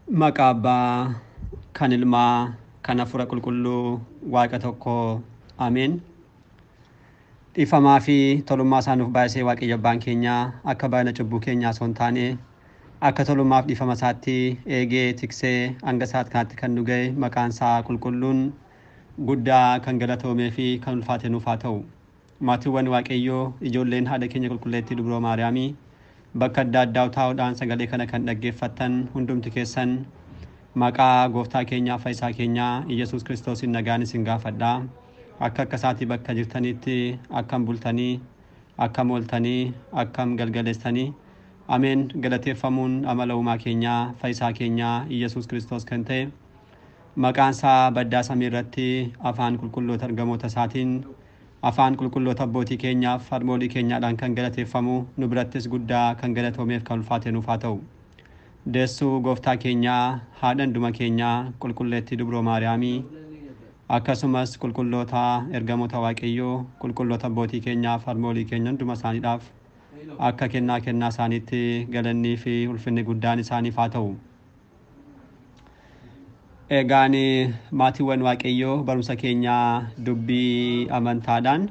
Maqaa Abbaa kan Ilmaa kan Hafuura Qulqulluu Waaqa tokko Ameen. Dhiifamaa fi tolummaa isaa nuuf baay'isee Waaqayyo Abbaan keenya akka baay'ina cubbuu keenyaa osoo hin taane akka tolummaaf dhiifama isaatti eegee tiksee hanga sa'aat kanaatti kan nu ga'e maqaan isaa qulqulluun guddaa kan galatoomee fi kan ulfaate nuuf haa ta'u. Maatiiwwan Waaqayyoo, ijoolleen haadha keenya qulqulleettii Dubroo Maariyaamii, bakka adda addaa taa'uudhaan sagalee kana kan dhaggeeffattan hundumti keessan maqaa gooftaa keenyaa fayyisaa keenyaa Iyyasuus Kiristoosiin nagaan isin gaafadha. Akka akka isaatii bakka jirtanitti akkam bultanii, akkam ooltanii, akkam galgaleessanii. Ameen. Galateeffamuun amala uumaa keenyaa fayyisaa keenyaa Iyyasuus Kiristoos kan ta'e maqaan isaa baddaa samii irratti afaan qulqulloota ergamoota isaatiin afaan qulqulloota abbootii keenyaaf harmoolii keenyaadhaan kan galateeffamu nu birattis guddaa kan galatoomeef kan ulfaate nuuf haa ta'u. Deessuu gooftaa keenyaa haadha hunduma keenyaa qulqulleettii Dubroo Maariyaamii akkasumas qulqulloota ergamoota Waaqayyoo qulqulloota abbootii keenyaaf harmoolii keenya hunduma isaaniidhaaf akka kennaa kennaa isaaniitti galannii fi ulfinni guddaan isaaniif haa ta'u. Egaan maatiiwwan Waaqayyoo, barumsa keenyaa dubbii amantaadhaan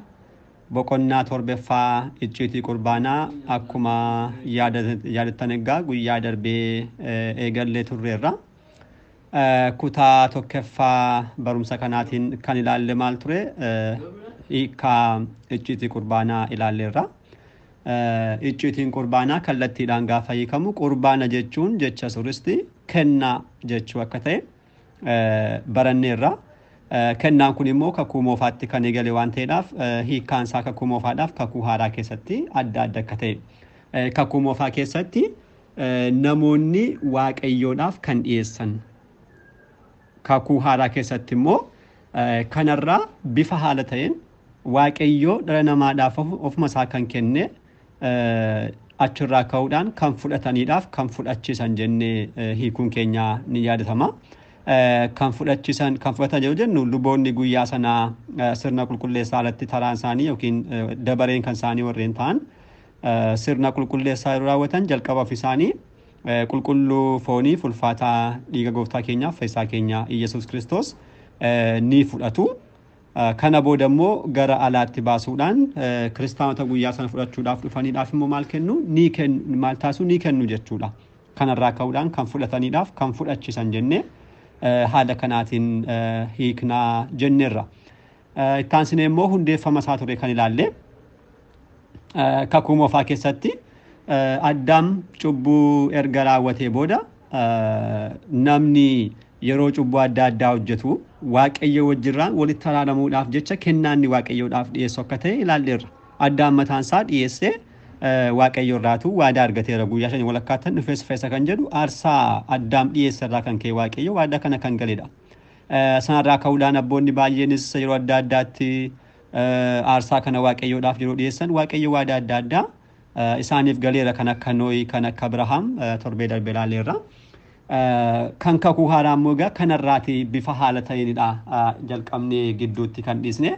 boqonnaa torbaffaa icciitii qurbaanaa akkuma yaadattan egaa guyyaa darbee eegallee turreerra. Kutaa tokkoffaa barumsa kanaatiin kan ilaalle maal ture? Hiikkaa icciitii qurbaanaa ilaalleerra. Icciitiin qurbaanaa kallattiidhaan gaafa hiikamu qurbaana jechuun jecha suristi kennaa jechuu akka ta'e baranneerra. Kennaan kun immoo kakuu moofaatti kan eegale waan ta'eedhaaf hiikkaan isaa kakuu moofaadhaaf kakuu haaraa keessatti adda adda akka ta'e. Kakuu moofaa keessatti namoonni waaqayyoodhaaf kan dhiyeessan. Kakuu haaraa keessatti immoo kanarraa bifa haala ta'een waaqayyoo dhala namaadhaaf ofuma isaa kan kenne achirraa ka'uudhaan kan fudhataniidhaaf kan fudhachiisan jennee hiikuun keenya ni yaadatama. Kan fudhachiisan kan fudhatan yeroo jennu luboonni guyyaa sanaa sirna qulqulleessaa alatti taraan isaanii yookiin dabareen kan isaanii warreen ta'an sirna qulqulleessaa yeroo raawwatan jalqaba ofii isaanii qulqulluu foonii ulfaataa dhiiga gooftaa keenyaaf fayyisaa keenya Iyyasuus Kiristoos ni fudhatu. Kana booda immoo gara alaatti baasuudhaan kiristaanota guyyaa sana fudhachuudhaaf dhufaniidhaaf immoo maal kennu ni kennu maal taasisu ni kennu jechuudha. Kanarraa ka'uudhaan kan fudhataniidhaaf kan fudhachiisan jennee haala kanaatiin hiiknaa jenneerra. Itti aansinee immoo hundeeffama isaa ture kan ilaalle kakuu moofaa keessatti Addaam cubbuu erga raawwatee booda namni yeroo cubbuu adda addaa hojjetu waaqayyo wajjirraan walitti araaramuudhaaf jecha kennaan inni waaqayyoodhaaf dhiyeessu akka ta'e ilaalleerra. Addaam mataan isaa dhiyeessee waaqayyo irraatu waadaa argateera. Guyyaa 5 walakkaattan dhufees feesa kan jedhu aarsaa Addaam dhiyeesse irraa kan ka'e waaqayyo waadaa kana kan galedha. Sanarraa ka'uudhaan abboonni baay'eenis yeroo adda addaatti aarsaa kana waaqayyoodhaaf yeroo dhiyeessan waaqayyo waadaa adda addaa isaaniif galeera kan akka Nooyi kan akka Abrahaam torbee darbee ilaalleerra. Kan kakuu haaraa immoo egaa kanarraati bifa haala ta'eenidha jalqabnee gidduutti kan dhiisne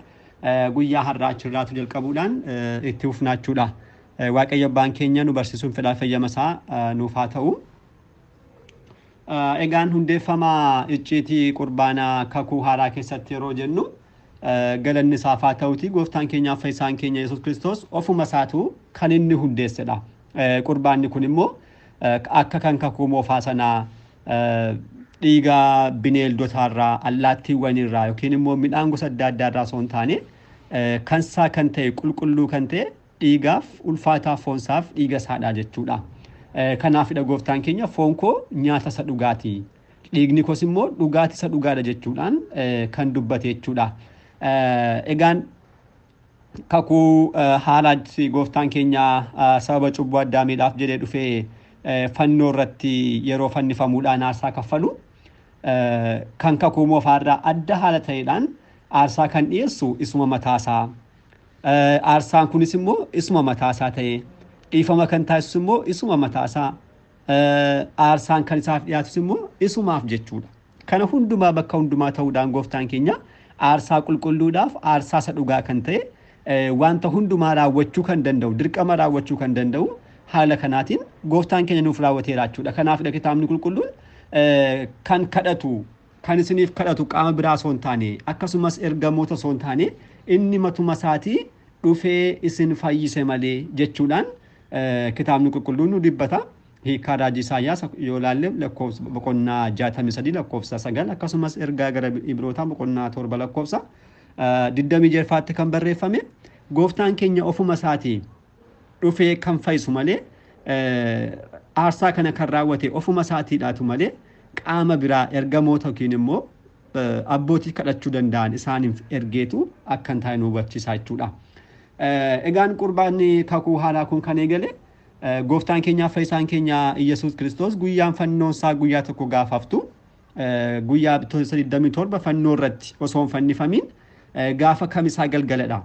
guyyaa har'aa achirraatu jalqabuudhaan itti fufnaachuudha. Waaqayyo abbaan keenya nu barsiisuun fedhaa fayyama isaa nuuf haa ta'u. Egaan hundeeffama icciitii qurbaanaa kakuu haaraa keessatti yeroo jennu galanni isaaf haa ta'uti gooftaan keenyaaf fayyisaan keenya Yesuus Kiristoos ofuma isaatu kan inni hundeessedha. Qurbaanni kun immoo akka kan kakuu moofaa sanaa dhiiga bineeldotaarraa allaattiiwwanirraa yookiin immoo midhaan gosa adda addaarraa osoo hin taane kan isaa kan ta'e qulqulluu kan ta'e dhiigaaf ulfaataaf foonsaaf dhiiga isaadha jechuudha. Kanaafidha gooftaan keenya foon koo nyaata isa dhugaati. Dhiigni koos immoo dhugaatii isa dhugaadha jechuudhaan kan dubbate jechuudha. Egaan kakuu haaraatti gooftaan keenya sababa cubbuu addaamiidhaaf jedhee dhufee fannoo irratti yeroo fannifamuudhaan aarsaa kaffalu kan kakuu moofaarraa adda haala ta'eedhaan aarsaa kan dhiyeessu isuma mataasaa. Aarsaan kunis immoo isuma mataasaa ta'e dhiifama kan taasisu immoo isuma mataasaa aarsaan kan isaaf dhiyaatus immoo isumaaf jechuudha. Kana hundumaa bakka hundumaa ta'uudhaan gooftaan keenya aarsaa qulqulluudhaaf aarsaa isa dhugaa kan ta'e wanta hundumaa raawwachuu kan danda'u dirqama raawwachuu kan danda'u haala kanaatiin gooftaan keenya nuuf raawwateera jechuudha. Kanaafidha kitaabni qulqulluun Kan kadhatu kan isiniif kadhatu qaama biraa osoo hin taane, akkasumas ergamoota osoo hin taane, inni matuma isaatii dhufee isin fayyise malee jechuudhaan kitaabni qulqulluun nu dubbata. Hiikaa raajii Isaayyaas yoo ilaalle lakkoofsa boqonnaa 63 lakkoofsa 9, akkasumas ergaa gara Ibrootaa boqonnaa 7 lakkoofsa 26ffaatti kan barreeffame, gooftaan keenya ofuma isaatii dhufee kan fayyisu malee, aarsaa kana kan raawwate ofuma isaatiidhaatu malee, qaama biraa ergamoota yookiin immoo abbootii kadhachuu danda'an isaaniif ergeetu akka hin taane nu hubachiisa jechuudha. Egaan qurbaanni kakuu haaraa kun kan eegale gooftaan keenyaaf fayyisaan keenya Iyyasuus Kiristoos guyyaan fannoon isaa guyyaa tokko gaafaftu, guyyaa Bitootessa 27 fannoo irratti osoo hin fannifamiin gaafa kamisaa galgaladha.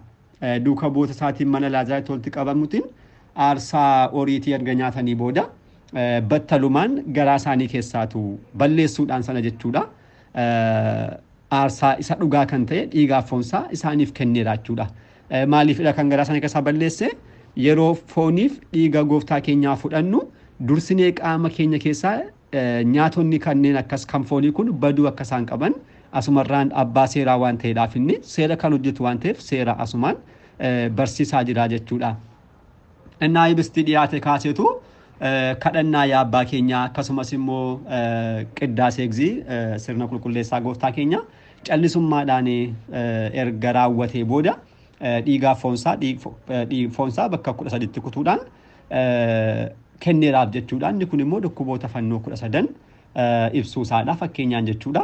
Duuka bu'oota isaatiin mana Laazaaritti walitti qabamuutiin aarsaa horiitii erga nyaatanii booda battalumaan garaa isaanii keessaatu balleessuudhaan sana jechuudha. Aarsaa isa dhugaa kan ta'e dhiigaaf foonsaa isaaniif kenneera jechuudha. Maaliifidha kan garaa isaanii keessaa balleesse? Yeroo fooniif dhiiga gooftaa keenyaa fudhannu dursinee qaama keenya keessaa nyaatonni kanneen akkas kan foonii kun baduu akka isaan qaban asumarraan abbaa seeraa waan ta'eedhaaf, inni seera kan hojjetu waan ta'eef seera asumaan barsiisaa jira jechuudha. Innaa ibistii dhiyaate kaaseetu kadhannaa yaa abbaa keenyaa, akkasumas immoo qiddaasee egzii sirna qulqulleessaa gooftaa keenya callisummaadhaan erga raawwatee booda dhiigaaf foonsaa bakka 13tti kutuudhaan kenneeraaf jechuudha. Inni kun immoo dhukkuboota fannoo 13 ibsuu isaadha fakkeenyaan jechuudha.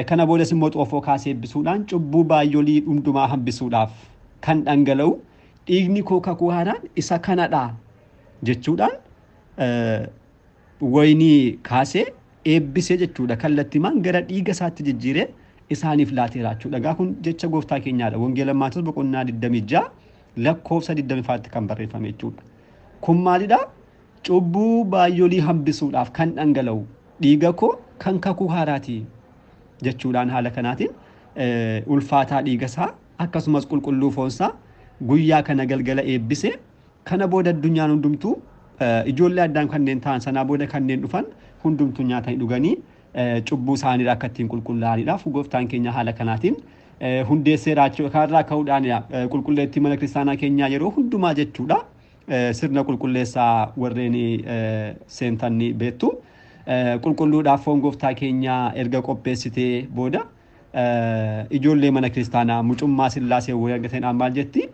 Kana boodas immoo xoofoo kaasee eebbisuudhaan cubbuu baay'olii hundumaa hambisuudhaaf kan dhangala'u dhiigni koo kakuu haaraan isa kanadha jechuudhaan wayinii kaasee eebbisee jechuudha. Kallattimaan gara dhiiga isaatti jijjiiree isaaniif laateera jechuudha. Egaa kun jecha gooftaa keenyaadha. Wangeela Maatewos boqonnaa 26 lakkoofsa 25tti kan barreeffame jechuudha. Kun maalidha? Cubbuu baay'olii hambisuudhaaf kan dhangala'u dhiiga koo kan kakuu haaraati jechuudhaan haala kanaatiin ulfaataa dhiiga isaa akkasumas qulqulluu foonsaa guyyaa kana galgala eebbise. Kana booda addunyaan hundumtuu, ijoollee addaan kanneen ta'an sanaa booda kanneen dhufan hundumtuu nyaatanii dhuganii cubbuu isaaniidha akka ittiin qulqullaa'aniidhaaf gooftaan keenya haala kanaatiin hundeesseera jechuudha. Kanarraa ka'uudhaan qulqulleettii mana kiristaanaa keenyaa yeroo hundumaa jechuudha sirna qulqulleessaa warreen seentanni beektu. Qulqulluudhaaf foon gooftaa keenyaa erga qopheessitee booda ijoollee mana kiristaanaa mucummaa sillaasee wayii argataniidhaan maal jetti?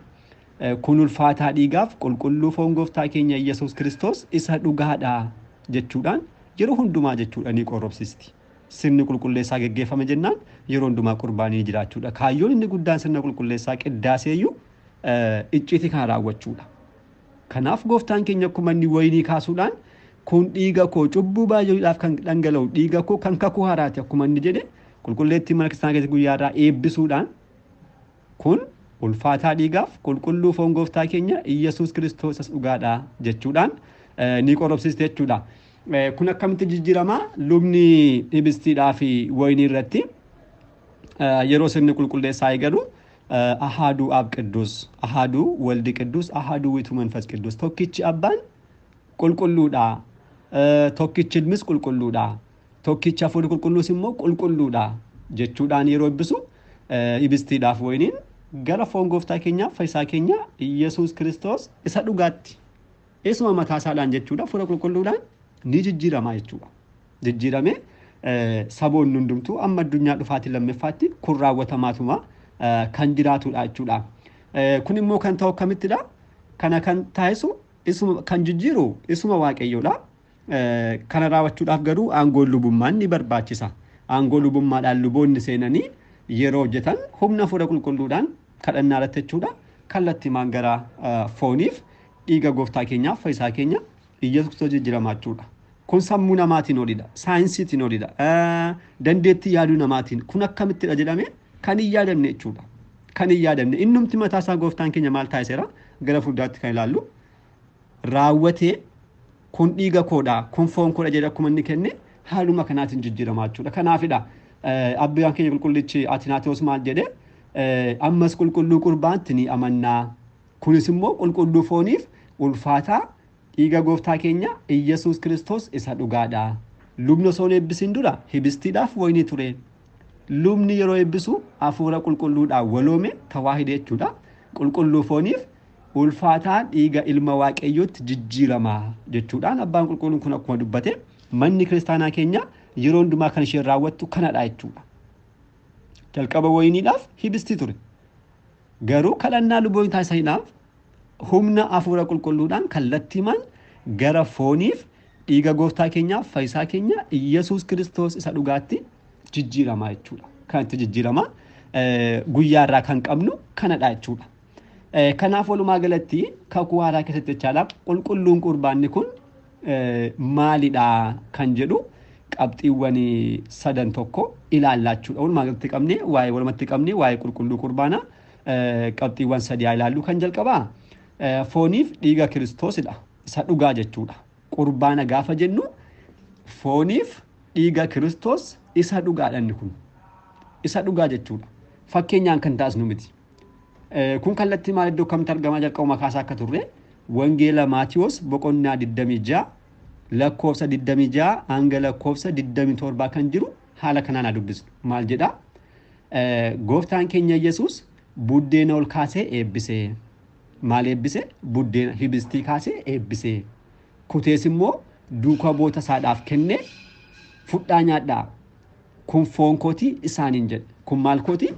Kun ulfaataa dhiigaaf qulqulluu foon gooftaa keenya Iyyasuus Kiristoos isa dhugaadha jechuudhaan yeroo hundumaa jechuudha ni qorrobsisti. Sirni qulqulleessaa geggeeffame jennaan yeroo hundumaa qurbaanii jiraachuudha. Kaayyoon inni guddaan sirna qulqulleessaa qiddaaseeyyuu icciitii kana raawwachuudha. Kanaaf gooftaan keenya akkuma inni wayinii kaasuudhaan kun dhiiga koo cubbuu baay'eedhaaf kan dhangala'u dhiiga koo kan kakuu haaraati akkuma inni jedhe, qulqulleettii mana kiristaanaa keessatti guyyaa irraa eebbisuudhaan kun ulfaataa dhiigaaf qulqulluu foon gooftaa keenya Iyyasuus Kiristoos isa dhugaadha jechuudhaan ni qorrobsiiste jechuudha. Kun akkamitti jijjiiramaa? Lubni ibistiidhaa fi wayinii irratti yeroo sirni qulqulleessaa eegalu ahaaduu ab qidduus, ahaaduu waldi qidduus, ahaaduu wiituu manfas qidduus, tokkichi abbaan qulqulluudha, tokkichi ilmis qulqulluudha, tokkichi hafuurri qulqulluus immoo qulqulluudha jechuudhaan yeroo eebbisu ibistiidhaaf wayiniin gara foon gooftaa keenyaa fayyisaa keenya Iyyasuus Kiristoos isa dhugaatti isuma mataa isaadhaan jechuudha hafuura qulqulluudhaan ni jijjiirama jechuudha. Jijjiiramee saboonni hundumtuu amma addunyaa dhufaatii lammaffaatti kun raawwatamaatuma kan jiraatudha jechuudha. Kun immoo kan ta'u akkamittidha? Kana kan taasisu isuma, kan jijjiiru isuma Waaqayyoodha. Kana raawwachuudhaaf garuu aangoon lubummaan ni barbaachisa. Aangoo lubummaadhaan luboonni seenanii yeroo hojjetan humna hafuura qulqulluudhaan kadhannaa irratti jechuudha. Kallattiimaan gara fooniif dhiiga gooftaa keenyaaf fayyisaa keenya Iyyasuus Kiristoos jijjiiramaa jechuudha. Kun sammuu namaatiin olidha. Saayinsiitiin olidha. Dandeettii yaaduu namaatiin kun akkamittidha jedhamee kan hin yaadamne jechuudha. Kan hin yaadamne. Innumti mataa isaa gooftaan keenya maal taasiseera? Gara fuulduraatti kan ilaallu. Raawwatee kun dhiiga koodha, kun foon koodha jedhee akkuma inni kenne haaluma kanaatiin jijjiiramaa jechuudha. Kanaafidha abbaan keenya qulqullichi Atinaatewos maal jedhee? Ammas qulqulluu qurbaantti ni amannaa. Kunis immoo qulqulluu fooniif ulfaataa dhiiga gooftaa keenya Iyyasuus Kiristoos isa dhugaadha. Lubni osoo hin eebbisiin dura hibistiidhaaf wayinii ture. Lubni yeroo eebbisu hafuura qulqulluudhaan waloome tawaahide jechuudha. Qulqulluu fooniif ulfaataa dhiiga ilma waaqayyootti jijjiirama jechuudhaan abbaan qulqulluun kun akkuma dubbate manni kiristaanaa keenya yeroo hundumaa kan isheen raawwattu kanadha jechuudha. Jalqaba wayiniidhaaf hibistii ture. Garuu kadhannaa luboonni taasisaniidhaaf humna hafuura qulqulluudhaan kallattiimaan gara fooniif dhiiga gooftaa keenyaaf fayyisaa keenya Iyyasuus Kiristoos isa dhugaatti jijjiirama jechuudha. Kan itti jijjiirama guyyaa irraa kan qabnu kanadha jechuudha. Kanaaf walumaa galatti kakuu haaraa keessatti jechaadha qulqulluun qurbaanni kun maalidha kan jedhu qabxiiwwan sadan tokko ilaallaa jechuudha. Walumaa galatti qabnee waa'ee walumatti qabnee waa'ee qulqulluu qurbaanaa qabxiiwwan sadii haa ilaallu. Kan jalqabaa fooniif dhiiga Kiristoosidha. Isa dhugaa jechuudha. Qurbaana gaafa jennu fooniif dhiiga Kiristoos isa dhugaadha inni kun. Isa dhugaa jechuudha. Fakkeenyaan kan taasisnu miti. Kun kallattii maal iddoo kamitti argamaa jalqabuma kaasaa akka turre Wangeela Maatiyoos boqonnaa 26 lakkoofsa 26 hanga lakkoofsa 27 kan jiru haala kanaan haa dubbisnu. Maal jedhaa? Gooftaan keenya Yesuus buddeena ol kaasee eebbise. Maal eebbise? Buddeena hibistii kaasee eebbise. Kutees immoo duuka boota isaadhaaf kennee fudhaa nyaadhaa. Kun foon kootii isaaniin jedhe. Kun maal kootii?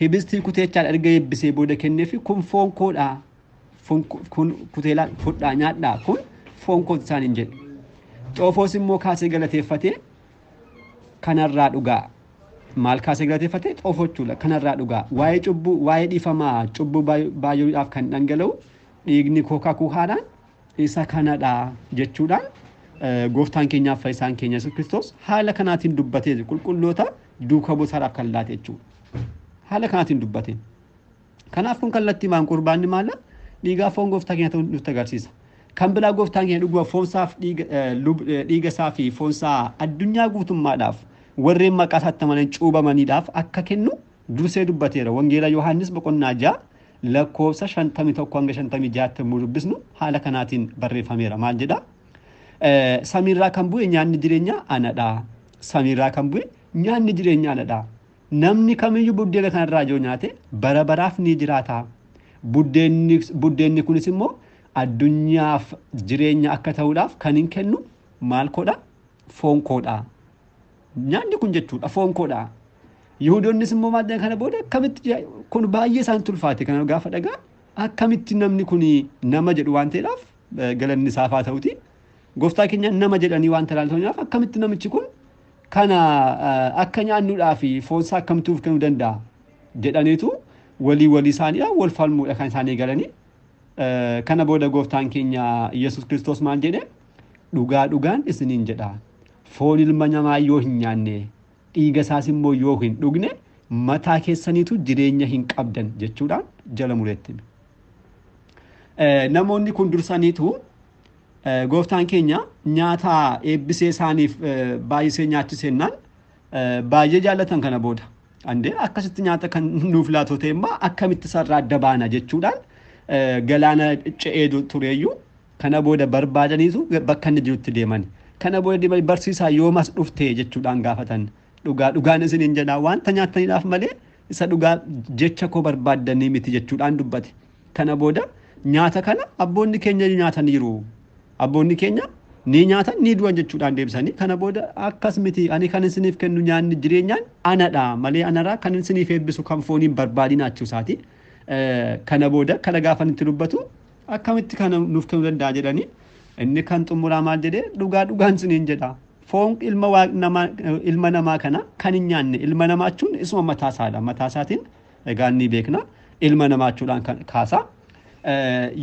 Hibistii kuteechaan erga eebbisee booda kenneefi kun foon koodhaa. Kun kuteelaa fudhaa nyaadhaa. Kun foon kooti isaaniin jedhe. Xoofoos immoo kaasee galateeffatee kanarraa dhugaa. Maal kaasee galateeffatee? Xoofoo jechuudha. Kanarraa dhugaa. Waa'ee cubbuu, waa'ee dhiifamaa cubbuu baay'eedhaaf kan dhangala'u dhiigni koo kakuu haaraan isa kanadha jechuudhaan gooftaan keenyaaf fayyisaan keenya Yesuus Kiristoos haala kanaatiin dubbatee qulqulloota duuka buusaadhaaf kan laate jechuudha. Haala kanaatiin dubbate. Kanaaf kun kallattii maan qurbaanni maala? Dhiigaa foon gooftaa keenya ta'uu nutti agarsiisa. Kan biraa gooftaan keenya dhuguma foonsaaf dhiiga isaa fi foonsaa addunyaa guutummaadhaaf warreen maqaa isaatti amanan cuubamaniidhaaf akka kennu dursee dubbateera. Wangeela Yohaannis boqonnaa 6 lakkoofsa 51 hanga 56 yommuu dubbisnu haala kanaatiin barreeffameera. Maal jedhaa? Samiirraa kan bu'e nyaanni jireenyaa anadha. Samiirraa kan bu'e nyaanni jireenyaa anadha. Namni kamiyyuu buddeena kanarraa yoo nyaate bara baraaf ni jiraata. Buddeenni kunis immoo addunyaaf jireenya akka ta'uudhaaf kan hin kennu maal koodha? Foon koodha. Nyaanni kun jechuudha foon koodha. Yihudoonnis immoo maal kana booda akkamitti kun baay'ee isaan tulfaate kana gaafa dhagaa akkamitti namni kun nama jedhu waan ta'eedhaaf galanni isaaf haa ta'uti. Gooftaa keenya nama jedhanii waan talaaltaniidhaaf akkamitti namichi kun kana akka nyaannuudhaaf foonsaa akkamitti nuuf kennuu danda'a jedhaniitu walii walii isaaniidhaan wal falmuudha kan isaanii galanii. Kana booda gooftaan keenya Yesuus Kiristoos maal jedhe? Dhugaa dhugaan isiniin jedha. Foon ilma namaa yoo hin nyaanne dhiiga isaas immoo yoo hin dhugne mataa keessaniitu jireenya hin qabdan jechuudhaan jala mureetti. Namoonni kun dursaniitu gooftaan keenya nyaata eebbisee isaaniif baay'isee nyaachisennaan baay'ee jaallatan kana booda. Andee akkasitti nyaata kan nuuf laatu ta'e immoo akkamitti sarara adda baana jechuudhaan galaana ce'ee tureeyyuu kana booda barbaadaniitu bakka inni jirutti deeman. Kana booda deemanii barsiisaa yoomas dhufte jechuudhaan gaafatan. Dhugaa dhugaan isiniin jedhaa wanta nyaattaniidhaaf malee isa dhugaa jecha koo barbaaddanii miti jechuudhaan dubbate. Kana booda nyaata kana abboonni keenya nyaataniiru. Abboonni keenya ni nyaatan ni du'an jechuudhaan deebisanii kana booda akkas miti ani kan isiniif kennu nyaanni jireenyaan anadha malee anarraa kan isiniif eebbisu kan fooniin barbaadina jechuu isaati. Kana booda kana gaafa itti dubbatu akkamitti kana nuuf kennuu danda'a jedhanii inni kan xumuraa maal jedhee dhugaa dhugaan isiniin jedha. Foon ilma namaa kana kan hin nyaanne ilma namaa jechuun isuma mataa isaadha. Mataa isaatiin egaa ni beekna ilma namaa jechuudhaan kan kaasa.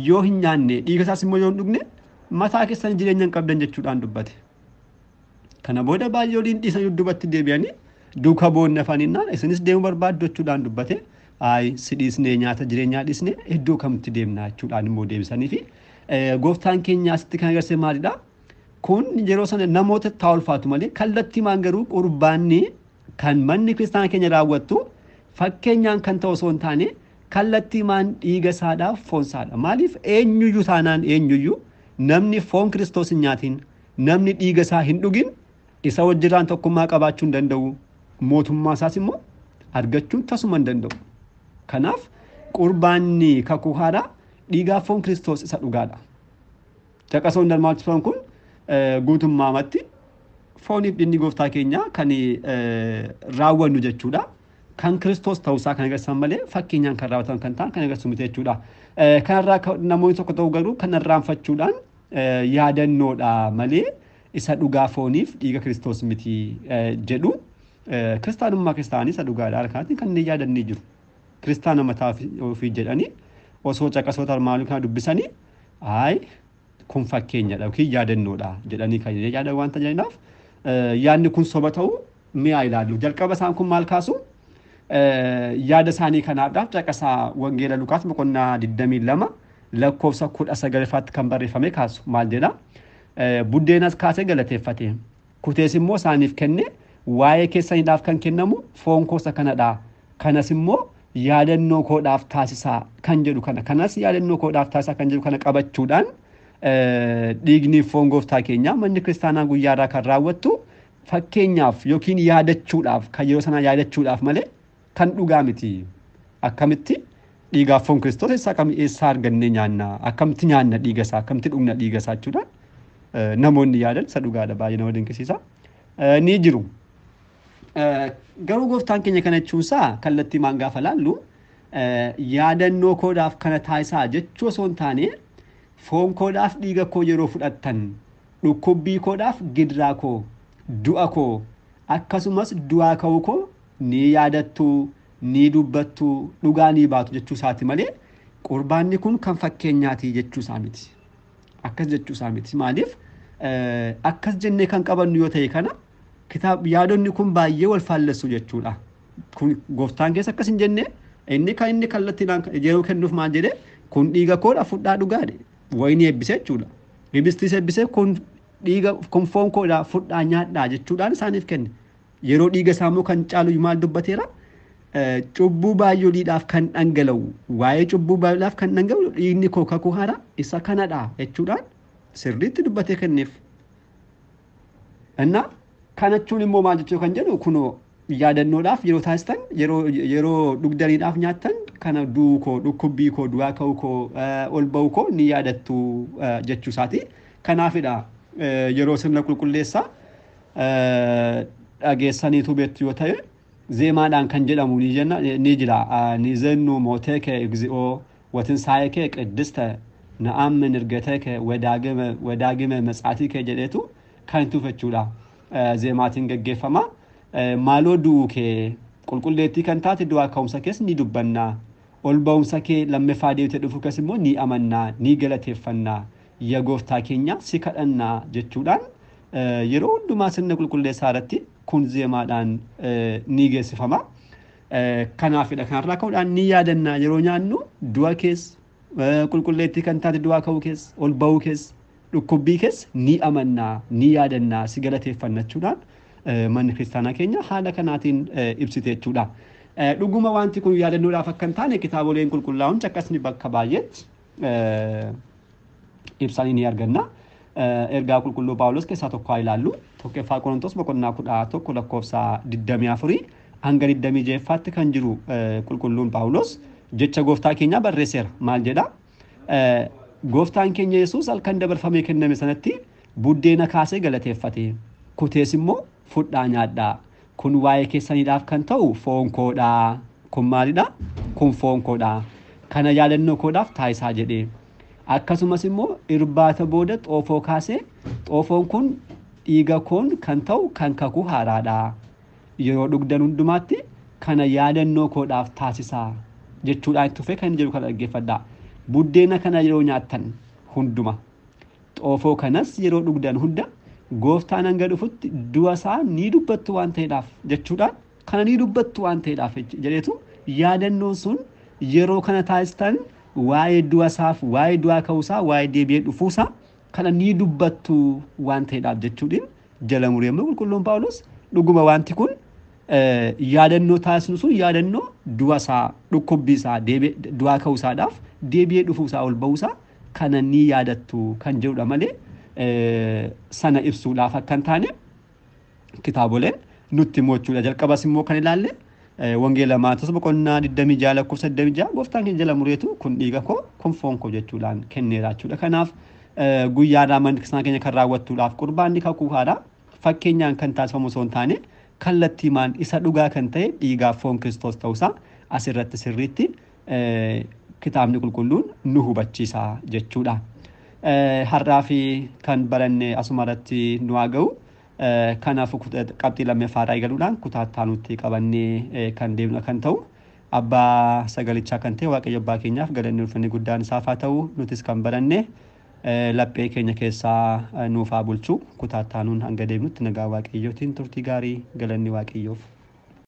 Yoo hin nyaanne dhiiga isaas immoo yoo hin dhugne mataa keessan jireenya hin qabdan jechuudhaan dubbate. Kana booda baay'ee waliin dhiisanii dudduubatti deebi'anii duuka boonna faninnaan isinis deemuu barbaaddu jechuudhaan dubbate. Ayi si dhiisnee nyaata jireenyaa dhiisnee iddoo kamitti deemna jechuudhaan immoo deebisanii fi gooftaan keenya asitti kan agarsiise maalidha? Kun yeroo sana namoota taa ulfaatu malee kallattiimaan garuu qurbaanni kan manni kiristaanaa keenya raawwattu fakkeenyaan kan ta'u osoo hin taane kallattiimaan dhiiga isaadhaaf foon isaadha. Maaliif eenyuyyuu taanaan eenyuyyuu namni foon Kiristoos hin nyaatiin Namni dhiiga isaa hin dhugin isa wajjiraan tokkummaa qabaachuu hin danda'u. Mootummaa isaas immoo argachuu tasuma hin danda'u. Kanaaf qurbaanni kakuu haaraa dhiigaaf foon Kiristoos isa dhugaadha. Caqasoonni armaan kun guutummaamatti fooniif dhiigni gooftaa keenyaa kan raawwannu jechuudha. Kan Kiristoos ta'uusaa kan agarsiisan malee fakkeenyaan kan raawwatan kan ta'an kan agarsiisu miti jechuudha. Kanarraa namoonni tokko ta'u garuu kan irraanfachuudhaan yaadannoodha malee isa dhugaa fooniif dhiiga Kiristoos miti jedhu. Kiristaanummaa kiristaanii isa dhugaadha harkaatiin kan inni yaadannee jiru. Kiristaana mataa ofii jedhanii osoo caqasoota armaan kana dubbisanii ayi kun fakkeenyadha yookiin yaadannoodha jedhanii kan yaadan waan tajaajilaaf yaadni kun soba ta'uu mi'a ilaallu. Jalqaba isaan kun maal kaasu? Yaada isaanii kanaafidhaaf caqasaa Wangeela Lukaas boqonnaa 22 lakkoofsa 19 kan barreeffame kaasu maal jedha? Buddeenas kaasee galateeffate. Kutees immoo isaaniif kenne waa'ee keessaniidhaaf kan kennamu foon koosa kanadha. Kanas immoo yaadannoo koodhaaf taasisaa kan jedhu kana. Kanas yaadannoo koodhaaf taasisaa kan jedhu kana qabachuudhaan dhiigni foon gooftaa keenyaa manni kiristaanaa guyyaarraa kan raawwattu fakkeenyaaf yookiin yaadachuudhaaf kan yeroo sanaa yaadachuudhaaf malee kan dhugaa miti. Akkamitti dhiigaaf foon Kiristoos eessaa kam eessaa argannee nyaanna? Akkamitti nyaanna dhiiga isaa? Akkamitti dhugna dhiiga isaa jechuudhaan namoonni yaadan isa dhugaadha baay'ee nama dinqisiisa. Ni jiru. Garuu gooftaan keenya kana jechuunsaa kallattii maan gaafa laallu yaadannoo koodhaaf kana taasisaa jechuu osoo hin taane foon koodhaaf dhiiga koo yeroo fudhattan dhukkubbii koodhaaf gidiraa koo du'a koo akkasumas du'aa ka'uu koo ni yaadattu ni dubbattu dhugaa ni baatu jechuu isaati malee qurbaanni kun kan fakkeenyaati jechuu isaa miti. Akkas jechuu isaa miti. Maaliif akkas jennee kan qabannu yoo ta'e kana kitaab yaadonni kun baay'ee wal faallessu jechuudha. Kun gooftaan keessa akkas hin jenne inni kan inni kallattiidhaan yeroo kennuuf maal jedhee kun dhiiga koodha fudhaa dhugaadhe wayinii eebbise jechuudha. Hibistis eebbise kun dhiiga kun foon koodha fudhaa nyaadhaa jechuudhaan isaaniif kenne. Yeroo dhiiga isaa immoo kan caalu maal dubbateera? Cubbuu baay'oodhaaf kan dhangala'u waa'ee cubbuu baay'oodhaaf kan dhangala'u dhiigni koo kakuu haaraa isa kanadha jechuudhaan sirriitti dubbatee kenneef. Innaa kana jechuun immoo maal jechuu kan jedhu kunoo yaadannoodhaaf yeroo taasistan yeroo dhugdaniidhaaf nyaattan kana du'uu koo dhukkubbii koo du'aa ka'uu koo ol ba'uu koo ni yaadattu jechuu isaati. Kanaafidha yeroo sirna qulqulleessaa dhageessaniitu beektu yoo ta'e zeemaadhaan kan jedhamu ni jenna ni jira. Ni zennu mooteeke እግዚኦ ወትንሣኤከ ቅድስተ ነአምን እርገተከ ወዳግመ መጻቲከ jedheetu kan tufachuudha. Zeemaatiin gaggeeffama. Maaloo du'uu kee qulqulleettii kan taate du'aa ka'umsa keessa ni dubbanna. Ol ba'umsa kee lammaffaa deebitee dhufu keessa immoo ni amannaa, ni galateeffannaa. Yaa gooftaa keenya si kadhannaa jechuudhaan yeroo hundumaa sirna qulqulleessaa irratti kun zeemaadhaan ni geessifama. Kanaafidha kanarraa ka'uudhaan ni yaadannaa yeroo nyaannu du'a keessa qulqulleettii kan taate du'aa ka'uu keessa ol ba'uu keessa dhukkubbii keessa ni amannaa ni yaadannaa si galateeffanna jechuudhaan manni kiristaanaa keenya haala kanaatiin ibsite jechuudha. Dhuguma wanti kun yaadannoodhaaf akka hin taane kitaaboleen qulqullaa'uun caqasni bakka baay'eetti ibsanii ni arganna. Ergaa qulqulluu Phaawulos keessaa tokko haa ilaallu. Tokkoffaa Qorontos boqonnaa 11 lakkoofsa 24 hanga 26 kan jiru qulqulluun Phaawulos jecha gooftaa keenyaa barreesseera. Maal jedha? Gooftaan keenya Yesuus halkan dabarfamee kenname sanatti buddeena kaasee galateeffate. Kutees immoo fudhaa nyaadhaa. Kun waa'ee keessaniidhaaf kan ta'u foon koodhaa. Kun maalidha? Kun foon koodhaa. Kana yaadannoo koodhaaf taasisaa jedhee. Akkasumas immoo irbaata booda xoofoo kaasee xoofoon kun dhiiga koon kan ta'u kan kakuu haaraadha. Yeroo dhugdan hundumaatti kana yaadannoo koodhaaf taasisaa jechuudhaan itti fufee kan jedhu kana dhaggeeffadhaa. Buddeena kana yeroo nyaattan hunduma xoofoo kanas yeroo dhugdan hunda gooftaan hanga dhufutti du'a isaa ni dubbattu waan ta'eedhaaf jechuudhaan kana ni dubbattu waan ta'eedhaaf jedheetu yaadannoon sun yeroo kana taasistan waa'ee du'a isaaf waa'ee du'aa ka'uusaa waa'ee deebi'ee dhufuusaa kana ni dubbattu waan ta'eedhaaf jechuudhaan jala muree immoo qulqulluun Phaawulos dhuguma wanti kun yaadannoo taasisnu sun yaadannoo du'a isaa dhukkubbii isaa du'aa ka'uusaadhaaf deebi'ee dhufuusaa ol ba'uusaa kana ni yaadattu kan jedhudha malee sana ibsuudhaaf akka hin taane kitaaboleen nutti himu jechuudha. Jalqabas immoo kan ilaalle Wangeela Maatewos boqonnaa 26 lakkoofsa 26 gooftaan keenya jala mureetu kun dhiiga koo kun foon koo jechuudhaan kenneera jechuudha. Kanaaf guyyaadhaa mana kiristaanaa keenya kan raawwattuudhaaf qurbaanni kakuu haaraa fakkeenyaan kan taasifamu osoo hin taane kallattiimaan isa dhugaa kan ta'e dhiigaaf foon Kiristoos ta'uusaa asirratti sirriitti kitaabni qulqulluun nu hubachiisa jechuudha. Har'aa fi kan baranne asuma irratti nu haa ga'u. Kanaafuu qabxii lammaffaarraa eegaluudhaan kutaa itti aanutti qabannee kan deemnu kan ta'u abbaa sagalichaa kan ta'e Waaqayyo abbaa keenyaaf galanni ulfinni guddaan isaaf haa ta'u. Nutis kan baranne laphee keenya keessaa nuuf haa bulchu. Kutaa itti aanuun hanga deemnutti nagaa Waaqayyootiin turtii gaarii, galanni Waaqayyoof.